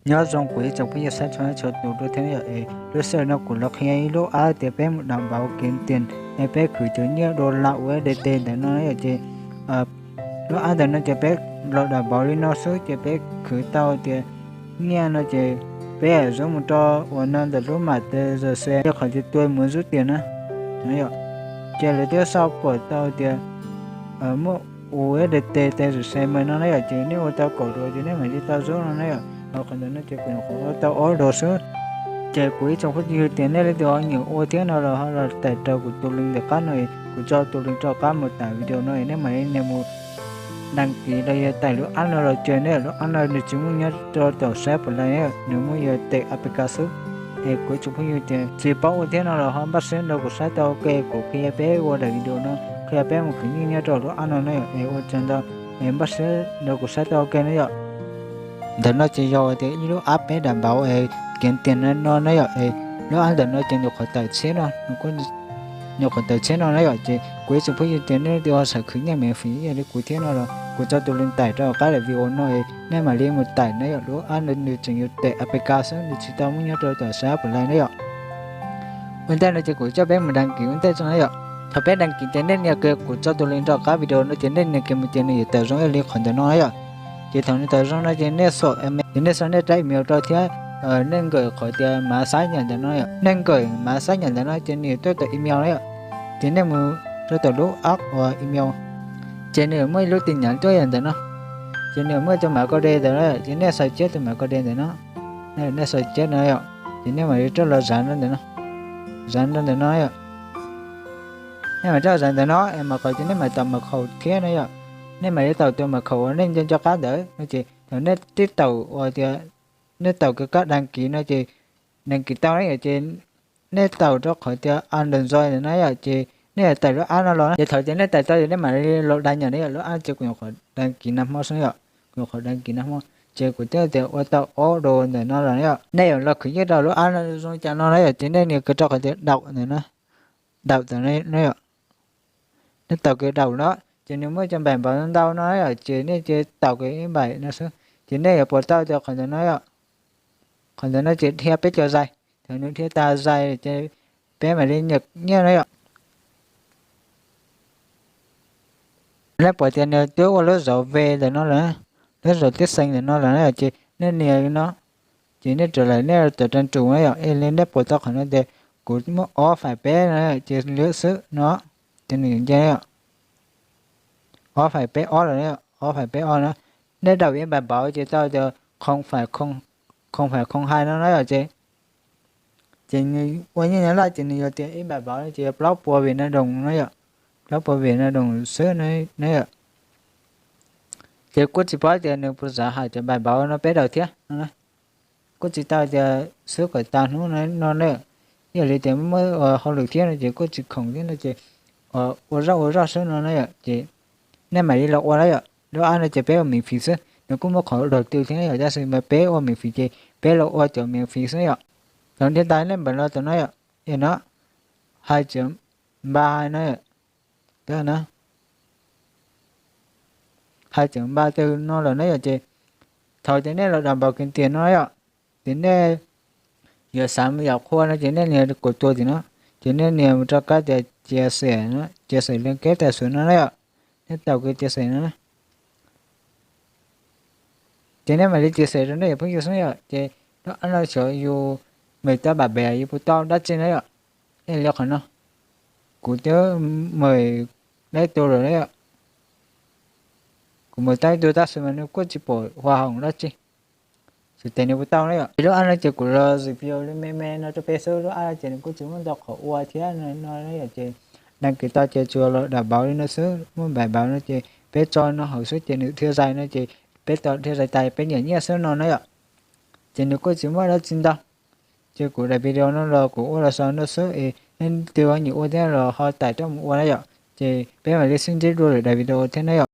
Nyob zoo kuv ib tsoom phooj ywg sab tshua tshua tus dua thiab yom. Es lub sij hawm no kuv los qhia ib lub app tias peb mus dam npauv kev tias es peb khwv cov nyiaj dua la U S D T ntawm no yom. Ces lub app ntawm no ces peb los dam npauv li no xwb ces peb khwv tau tias nyiaj no ces peb yam zoo mus rau uas no ntawm lub mam tes zom xe qhov tias tua mus zub tias na. Ces lawv twb sau pom tau tias muaj U S D T tes zom xe mas no na yom, ces nej ua tau kaum dua ces nej mam li tau zub no na yom. Qhov ntawm no ces kuv nyuam qhuav ua tau ob dua xwb. Ces kuv ib tsoom phooj ywg tias nej leej twg ho nyiam ua thiab no los ho los taim rau kuv tus link ntawm qab no, kuv tso tus link rau qab mus tam video no nej mam li nias mus đăng ký los yog taim lub app no los ces nej lub app no nws tsis muaj nyob rau tom sab Play, nws muaj yog tes A P K xwb. Es kuv ib tsoom phooj ywg tias tsis paub ua thiab no los ho npaj siab nrog kuv saib tau ua ke, kuv qhia peb ua daim video no, qhia peb mus khwv nyiaj nyob rau lub app no na yom. Es ua tsaug ntau, es npaj siab nrog kuv saib tau ua ke na yom. Ntawm no ces yog tias ib lub app peb dam npauv es kev tias no no na yom. Es lub app ntawm no ces nyuam qhuav tawm txhiab no, nyuam qhuav tawm txhiab no na yom. Ces kuv ib tsoom phooj ywg tias nej leej twg ho xav khwv nyiaj miễn phí ib yam li kuv thiab no los kuv tso tus link taim rau qab daim video no, nej mam li mus taim na yom. Lub app no nws tseem yog tes A P K xwb, nws tsis tau muaj nyob rau tom sab Play na yom. Ua ntej no ces kuv coj peb mus đăng ký ua ntej tso na yom. Thaum peb đăng ký ces nej nias kiag kuv tso tus link rau qab video no ces nej nias kiag mus ces nws yuav tawm zoo ib yam li qhov ntawm no na yom. Ces thaum nws tawm zoo no ces nej xom, ces nej xom nej rab email rau thiab nej nkawm qhov tias mã xác nhận ntawm no yom. Nej nkawm mã xác nhận ntawm no ces nws yuav tuaj tawm email na yom. Ces nej mus rau tom lub app uas email, ces nws muaj ib lub tin nhắn tuaj yam ntawm no. Ces nws muaj tus mã code ntawm no, ces nej xav ciab tus mã code ntawm no, nej xav ciab no yom. Ces nej mam li rov los zav rau ntawm no, zav rau ntawm no yom. Nej mam rov zav ntawm no es mam qhov ces nej mam taus mật khẩu thiab no yom. Nej mam li taus tus mật khẩu uas nej nco nco qab ntawd no ces thaum nej twb taus ua tias nej taus kiag kab đăng ký no ces đăng ký tau na yom, ces nej taus rau qhov tias ăn đường rồi ntawm no yom, ces nej yuav tải lub app no los na. Ces thaum tias nej tải tau ces nej mam li los đăng nhập na yom. Lub app ces kuv nyuam qhuav đăng ký nag hmo xwb yom, kuv nyuam qhuav đăng ký nag hmo. Ces kuv twb tias ua tau ob dua ntawm no los na yom. Nej yuav los khwv nyiaj rau lub app no zoo cas no na yom, ces nej nias kiag rau qhov tias đọc ntawm no, đọc ntawm no yom. Nej taus kiag đọc no ces nws muaj cov bài báo ntau no yom, ces nej ces taus kiag ib bài no xwb ces nej yuav pom tau tias qhov ntawm no yom. Qhov ntawm no ces dhia peb cov zais, thaum nws dhia tag zais ces peb mam li nyiam nyiaj na yom. Nej pom tias nws twb ua lub zauv ve ntawm no lawm, lub zauv tib xees ntawm no lawm na yom, ces nej nias no ces nej raws lawm nej tawm rau nrus na yom. Es li nej pom tau qhov no tias kuv muaj ob faim peb no ces lwm xwb no, ces nws nce ob faim peb ob lawm, ob faim peb ob no. Nej đọc bài báo ces tau tias không phải không, không phải không hai no na yom, ces ces nws ua nyiaj nyob laj ces nws yuav tias ib bài báo no ces yog plaub puas Việt Nam đồng no yom, plaub puas Việt Nam đồng xwb na yom. Ces kuj tsis paub tias nws puas xav hais cov bài báo no peb đọc thiab no, kuj tsis tau tias xwb kom tag hnub no na. Ib yam li tias muaj hauj lwm thiab no ces kuj tsis khoom thiab no ces ua zoj ua zoj xwb no na yom. Ces nej mam li los ua na yom, lub app no ces peb ua miễn phí xwb, nws kuj muaj qhov đầu tư thiab yom, tab sis mas peb ua miễn phí ces peb los ua cov miễn phí xwb yom. Thaum dhia tas nej mam los tom no yom, no hai chấm ba hai no, hai chấm ba tư no lawm na yom. Ces thaum tias nej los đọc bài kiếm tiền no yom, ces nej yuav xav mus yam qhua no ces nej nias kuv tua tim no, ces nej nias mus rau kab tias chia sẻ, chia sẻ liên kết tài khoản no na yom. Nej taus kiag chia sẻ no na, ces nej mam li chia sẻ rau nej cov phooj ywg xwb yom. Ces lub app no xyov yus mời tau bạn bè yus puas tau dab tsi na yom. Li qhov no kuv twb mời dab tus lawm na yom, kuv mời tau ib tug tab sis mas nws kuj tsis pom hoa hồng dab tsi, tsis tias nws puas tau na yom. Ces lub app no ces kuv los review li me me no rau peb xwb, lub app no ces nws kuj tsis muaj ntau qhov ua thiab no na yom. Ces đăng ký tau ces tsuas los đọc báo li no xwb, muaj bài báo no ces peb tso no hauv xwb ces nws dhia zais no ces peb tau dhia zais tas peb nyiam nyiaj xwb no na yom. Ces nws kuj tsis muaj dab tsi ntau. Ces kuv daim video no los kuv ua los xaus no xwb es leej twg ho nyiam ua thiab los ho tải coj mus ua na yom. Ces peb mam li sib ntsib dua lwm daim video thiab na yom.